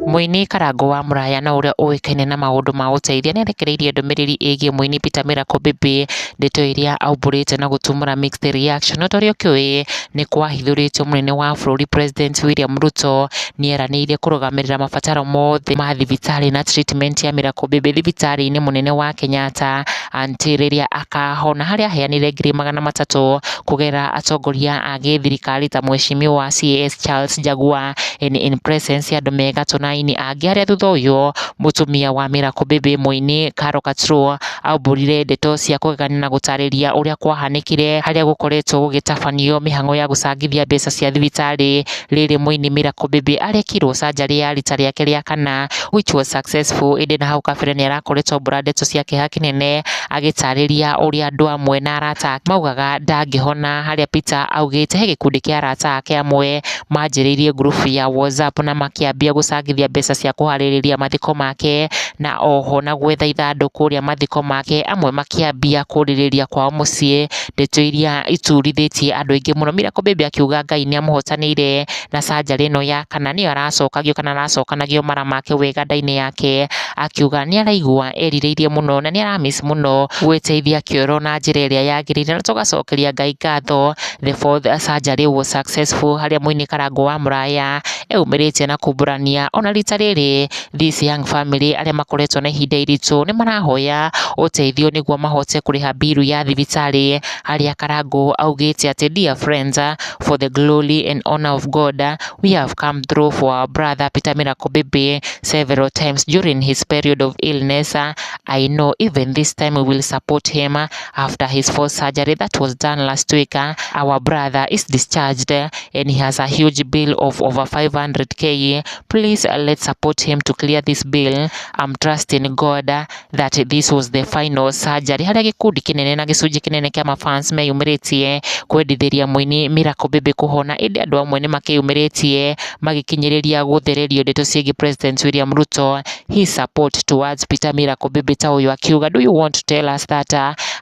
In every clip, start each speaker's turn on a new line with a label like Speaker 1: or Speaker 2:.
Speaker 1: Mũini Karangũ wa Mũraya na ũrĩa ũĩkaine na maũndũ ma ũteithia nĩarekereirie ndũmĩrĩri ĩgiĩ mũini Peter Miracle Baby, ndeto iria aumbũrĩte na gũtumũra mixed reaction. No ta ũrĩa ũkĩũĩ nĩ kwahithũrĩtio mũnene wa bũrũri President William Ruto nĩeranĩire kũrũgamĩrĩra mabataro mothe ma thibitarĩ na treatment ya Miracle Baby thibitarĩ-inĩ mũnene wa Kenyatta until rĩrĩa akahona, harĩa aheanire 300,000 kũgerera atongoria a gĩthirikari ta Mheshimiwa CAS Charles Jaguar in presence ya andũ me gatũ na aini angĩ, harĩa thutha ũyũ mũtumia wa Miracle Baby mũini Carol Katro aumbũrire ndeto cia kũgegania na gũtarĩria ũrĩa kwahanĩkire harĩa gũkoretwo gũgĩtabanio mĩhang'o ya gũcangithia mbeca cia thibitarĩ rĩrĩ mũini Miracle Baby arekirwo surgery ya rita rĩake rĩa kana which was successful. Ĩndĩ na hau kabere nĩarakoretwo aumbũra ndeto cia kĩeha kĩnene agĩtarĩria ũrĩa andũ amwe na arata ake maugaga ndangĩhona, harĩa Peter augĩte he gĩkundi kĩa arata ake amwe manjĩrĩirie ngurubu ya WhatsApp na makĩambia gũcangithia mbeca cia kũharĩrĩria mathiko make na oho na gwetha ithandũkũ rĩa mathiko make, amwe makĩambia kũrĩrĩria kwao mũciĩ, ndeto iria iturithĩtie andũ aingĩ mũno. Miracle Baby akiuga Ngai nĩamũhotanĩire na surgery ĩno ya kana nĩyo aracokagio kana aracokanagio mara make wega nda-inĩ yake, akiuga nĩaraigua erirĩirie mũno na nĩaramiss mũno gwĩteithia kĩoro na njĩra ĩrĩa yagĩrĩire, na tũgacokeria Ngai ngatho the fourth surgery was successful, harĩa mũini Karangũ wa Mũraya eumĩrĩtie na kumbũrania ona rita rĩrĩ this young family arĩa makoretwo na ihinda iritũ nĩ marahoya ũteithio nĩguo mahote kũrĩha biru ya thibitarĩ, harĩa Karangũ augĩte atĩ "Dear friends, for the glory and honor of God, we have come through for our brother Peter Miracle Baby several times during his period of illness. I know even this time we will support him after his fourth surgery that was done last week. Our brother is discharged and he has a huge bill of over 500K. Please let's support him to clear this bill. I'm trusting God that this was the final surgery." Harĩa gĩkundi kĩnene na gĩcunjĩ kĩnene kĩa mafans meyumĩrĩtie kwendithĩria mũini Miracle Baby kũhona, ĩndĩ andũ amwe nĩ makĩyumĩrĩtie magĩkinyĩrĩria gũthererio ndeto ciĩgiĩ President William Ruto, his support towards Peter Miracle Baby, ta ũyũ akiuga, "Do you want to tell us that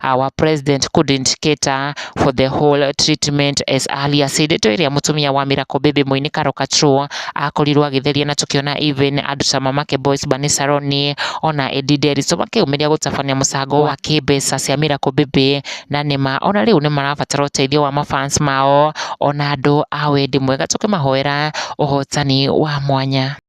Speaker 1: our president couldn't cater for the whole treatment as earlier said?" Ndeto ĩrĩa mũtumia wa Miracle Baby mũini Carol Katro akorirwo agĩtheria, na tũkĩona even andũ ta Mamake Boys, Vanessa Roni ona Eddie Nderitu makĩyumĩria gũtabania mũcango wa kĩmbeca cia Miracle Baby, na nĩma ona rĩu nĩ marabatara ũteithio wa mafans mao ona andũ a wendi mwega, tũkĩmahoera ũhotani wa mwanya.